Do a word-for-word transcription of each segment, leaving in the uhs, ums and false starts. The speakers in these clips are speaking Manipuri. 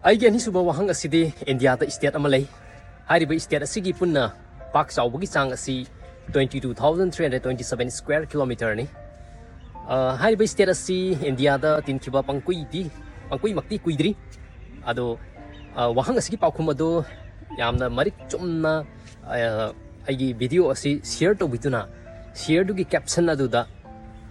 ꯑꯩꯒꯤ ꯑꯅꯤꯁꯨꯕ ꯋꯥꯍꯪ ꯑꯁꯤꯗꯤ ꯏꯟꯗꯤꯌꯥꯗ ꯁ꯭ꯇꯦꯠ ꯑꯃ ꯂꯩ꯫ ꯍꯥꯏꯔꯤꯕ ꯁ꯭ꯇꯦꯠ ꯑꯁꯤꯒꯤ ꯄꯨꯟꯅ ꯄꯥꯛ ꯆꯥꯎꯕꯒꯤ ꯆꯥꯡ ꯑꯁꯤ twenty two thousand three hundred twenty seven square kilometre ꯅꯤ꯫ ꯑ, ꯍꯥꯏꯔꯤꯕ ꯁ꯭ꯇꯦꯠ ꯑꯁꯤ ꯏꯟꯗꯤꯌꯥꯗ ꯇꯤꯟꯈꯤꯕ ꯄꯪꯀꯨꯏꯗꯤ, ꯄꯪꯀꯨꯏꯃꯛꯇꯤ ꯀꯨꯏꯗ꯭ꯔꯤ꯫ ꯑꯗꯣ, ꯑ, ꯋꯥꯍꯪ ꯑꯁꯤꯒꯤ ꯄꯥꯎꯈꯨꯝ ꯑꯗꯨ ꯌꯥꯝꯅ ꯃꯔꯤꯛ ꯆꯨꯝꯅ, ꯑ, ꯑꯩꯒꯤ ꯚꯤꯗꯤꯑꯣ ꯑꯁꯤ ꯁꯤꯌꯔ ꯇꯧꯕꯤꯗꯨꯅ, ꯁꯤꯌꯔꯗꯨꯒꯤ ꯀꯦꯞꯁꯟ ꯑꯗꯨꯗ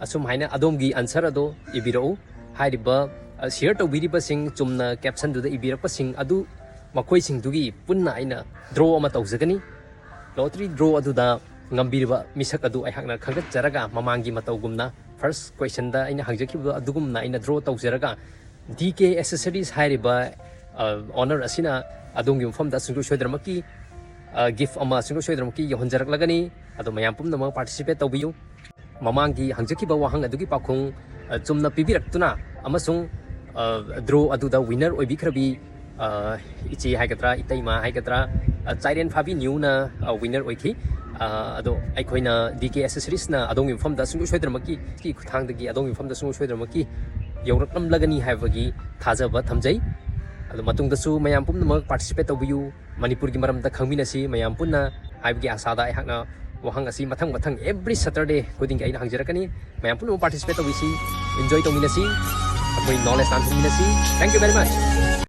ꯑꯁꯨꯝ ꯍꯥꯏꯅ ꯑꯗꯣꯝꯒꯤ ꯑꯟꯁꯔ ꯑꯗꯣ ꯏꯕꯤꯔꯛꯎ꯫ ꯍꯥꯏꯔꯤꯕ, ꯑ, ꯁꯤꯌꯔ ꯇꯧꯕꯤꯔꯤꯕꯁꯤꯡ ꯆꯨꯝꯅ ꯀꯦꯞꯁꯟꯗꯨꯗ ꯏꯕꯤꯔꯛꯄꯁꯤꯡ ꯑꯗꯨ ꯃꯈꯣꯏꯁꯤꯡꯗꯨꯒꯤ ꯄꯨꯟꯅ ꯑꯩꯅ ꯗ꯭ꯔꯣ ꯑꯃ ꯇꯧꯖꯒꯅꯤ꯫ ꯂꯣꯇꯔꯤ ꯗ꯭ꯔꯣ ꯑꯗꯨꯗ ꯉꯝꯕꯤꯔꯤꯕ ꯃꯤꯁꯛ ꯑꯗꯨ ꯑꯩꯍꯥꯛꯅ ꯈꯟꯒꯠꯆꯔꯒ ꯃꯃꯥꯡꯒꯤ ꯃꯇꯧꯒꯨꯝꯅ ꯐꯥꯔꯁ ꯀꯣꯏꯁꯟꯗ ꯑꯩꯅ ꯍꯪꯖꯈꯤꯕꯗꯣ ꯑꯗꯨꯒꯨꯝꯅ ꯑꯩꯅ ꯗ꯭ꯔꯣ ꯇꯧꯖꯔꯒ ꯗꯤ ꯀꯦ ꯑꯦꯁꯦꯁꯔꯤꯁ ꯍꯥꯏꯔꯤꯕ, ꯑ, ꯑꯣꯅꯔ ꯑꯁꯤꯅ ꯑꯗꯣꯝꯒꯤ ꯃꯐꯝꯗ ꯁꯨꯡꯁꯣꯏ ꯁꯣꯏꯗꯅꯃꯛꯀꯤ, ꯑ, ꯒꯤꯐ ꯑꯃ ꯁꯨꯡꯁꯣꯏ ꯁꯣꯏꯗꯅꯃꯛꯀꯤ ꯌꯧꯍꯟꯖꯔꯛꯂꯒꯅꯤ꯫ ꯑꯗꯣ ꯃꯌꯥꯝ ꯄꯨꯝꯅꯃꯛ ꯄꯥꯔꯇꯤꯁꯤꯄꯦꯠ ꯇꯧꯕꯤꯌꯨ꯫ ꯃꯃꯥꯡꯒꯤ ꯍꯪꯖꯈꯤꯕ ꯋꯥꯍꯪ ꯑꯗꯨꯒꯤ ꯄꯥꯎꯈꯨꯝ, ꯑ, ꯆꯨꯝꯅ ꯄꯤꯕꯤꯔꯛꯇꯨꯅ ꯑꯃꯁꯨꯡ, ꯑ, ꯗ꯭ꯔꯣ ꯑꯗꯨꯗ ꯋꯤꯟꯅꯔ ꯑꯣꯏꯕꯤꯈ꯭ꯔꯕꯤ, ꯑ, ꯏꯆꯦ ꯍꯥꯏꯒꯗ꯭ꯔꯥ, ꯏꯇꯩꯃ ꯍꯥꯏꯒꯗ꯭ꯔꯥ, ꯑ, ꯆꯥꯏꯔꯦꯟ ꯐꯥꯕꯤ ꯅ꯭ꯌꯨꯅ, ꯑ, ꯋꯤꯟꯅꯔ ꯑꯣꯏꯈꯤ꯫ ꯑ, ꯑꯗꯣ ꯑꯩꯈꯣꯏꯅ ꯗꯤ ꯀꯦ ꯑꯦꯁꯦꯁꯔꯤꯁꯅ ꯑꯗꯣꯝꯒꯤ ꯃꯐꯝꯗ ꯁꯨꯡꯁꯣꯏ ꯁꯣꯏꯗꯅꯃꯛꯀꯤ ꯈꯨꯠꯊꯥꯡꯗꯒꯤ ꯑꯗꯣꯝꯒꯤ ꯃꯐꯝꯗ ꯁꯨꯡꯁꯣꯏ ꯁꯣꯏꯗꯅꯃꯛꯀꯤ ꯌꯧꯔꯛꯂꯝꯂꯒꯅꯤ ꯍꯥꯏꯕꯒꯤ ꯊꯥꯖꯕ ꯊꯝꯖꯩ꯫ ꯑꯗꯣ ꯃꯇꯨꯡꯗꯁꯨ ꯃꯌꯥꯝ ꯄꯨꯝꯅꯃꯛ ꯄꯥꯔꯇꯤꯁꯤꯄꯦꯠ ꯇꯧꯕꯤꯌꯨ꯫ ꯃꯅꯤꯄꯨꯔꯒꯤ ꯃꯔꯝꯗ ꯈꯪꯃꯤꯟꯅꯁꯤ ꯃꯌꯥꯝ ꯄꯨꯟꯅ ꯍꯥꯏꯕꯒꯤ ꯑꯁꯥꯗ ꯑꯩꯍꯥꯛꯅ ꯋꯥꯍꯪ ꯑꯁꯤ ꯃꯊꯪ ꯃꯊꯪ every Saturday ꯈꯨꯗꯤꯡꯒꯤ ꯑꯩꯅ ꯍꯪꯖꯔꯛꯀꯅꯤ꯫ ꯃꯌꯥꯝ ꯄꯨꯝꯅꯃꯛ ꯄꯥꯔꯇꯤꯁꯤꯄꯦꯠ ꯇꯧꯕꯤꯁꯤ, ꯏꯟꯖꯣꯏ ꯇꯧꯃꯤꯟꯅꯁꯤ, ꯑꯩꯈꯣꯏ knowledge ꯇꯥꯟꯊꯣꯛꯃꯤꯟꯅꯁꯤ꯫ Thank you very much꯫